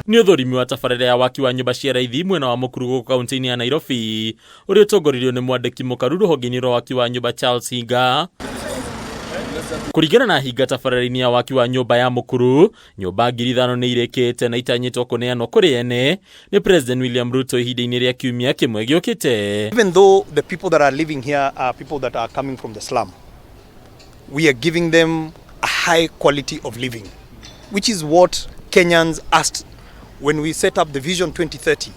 Nĩ ũthũrimi wa tabarĩra ya waki wa nyũmba cia raithi mwena wa Mũkuru gũkũ kaunti-inĩ ya Nairobi ũrĩa ũtongoririo nĩ mwandĩki mũkaru rũhonge-inĩ rwa waki wa nyũmba Charles Hinga. Kũringana na Hinga, tabarĩra-inĩ ya waki wa nyũmba ya Mũkuru, nyũmba 5,000 nĩ irĩkĩte na itanyĩtwo kũneanwo kũrĩ ene nĩ President William Ruto ihinda-inĩ rĩa kiumia kĩmwe gĩũkĩte. Even though the people that are living here are people that are coming from the slum, we are giving them a high quality of living, which is what Kenyans asked when we set up the Vision 2030.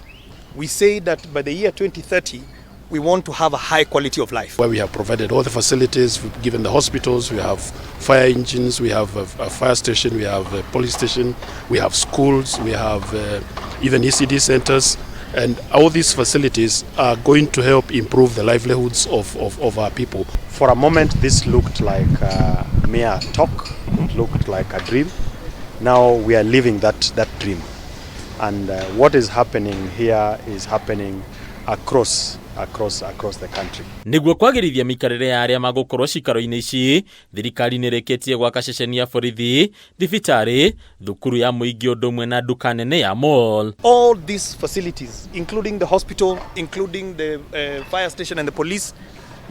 We say that by the year 2030, we want to have a high quality of life. Where we have provided all the facilities, we've given the hospitals, we have fire engines, we have a fire station, we have a police station, we have schools, we have even ECD centers, and all these facilities are going to help improve the livelihoods of our people. For a moment, this looked like mere talk, it looked like a dream. Now we are living that dream. And what is happening here is happening across the country. Nĩguo kwagĩrithia mĩikarĩre ya arĩa magũkorwo cikaro-inĩ ici, thirikari nĩ ĩrĩkĩtie gwaka ceceni ya borithi, thibitarĩ, thukuru ya mũingĩ, ũndũ ũmwe na nduka nene ya mall. All these facilities, including the hospital, including the fire station and the police,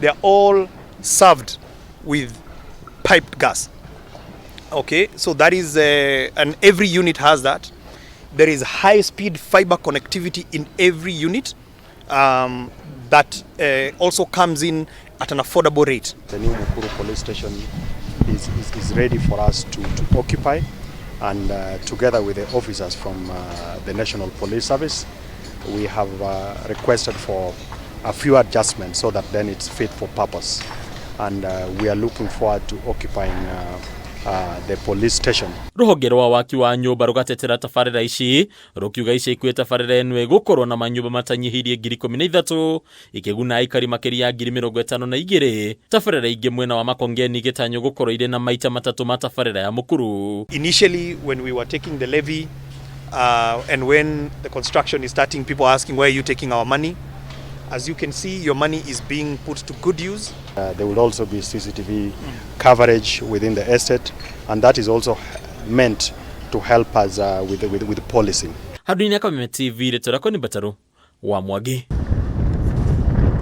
they are all served with piped gas. Okay, so that is, and every unit has that. There is high speed fiber connectivity in every unit that also comes in at an affordable rate. The new Mukuru police station is ready for us to occupy, and together with the officers from the National Police Service, we have requested for a few adjustments so that then it's fit for purpose. And we are looking forward to occupying the police station. Rũhonge rwa waki wa nyũmba rũgatetera tabarĩra ici, rũkiuga ica ikuhĩ tabarĩra ĩno ĩgũkorwo na manyũmba matanyihĩirie 13,000, ikĩguna aikari makĩria ya 52,000. Tabarĩra ingĩ mwena wa Makongeni igĩtanywo gũkorwo irĩ na maita matatũ ma tabarĩra ya Mũkuru. Initially, when we were taking the levy and when the construction is starting, people are asking, "Where are you taking our money?" As you can see, your money is being put to good use. There will also be CCTV coverage within the estate, and that is also meant to help us with policing. Handũ-inĩ ya Kameme TV, rĩtwa rĩakwa nĩ Mbatarũ wa Mwangi.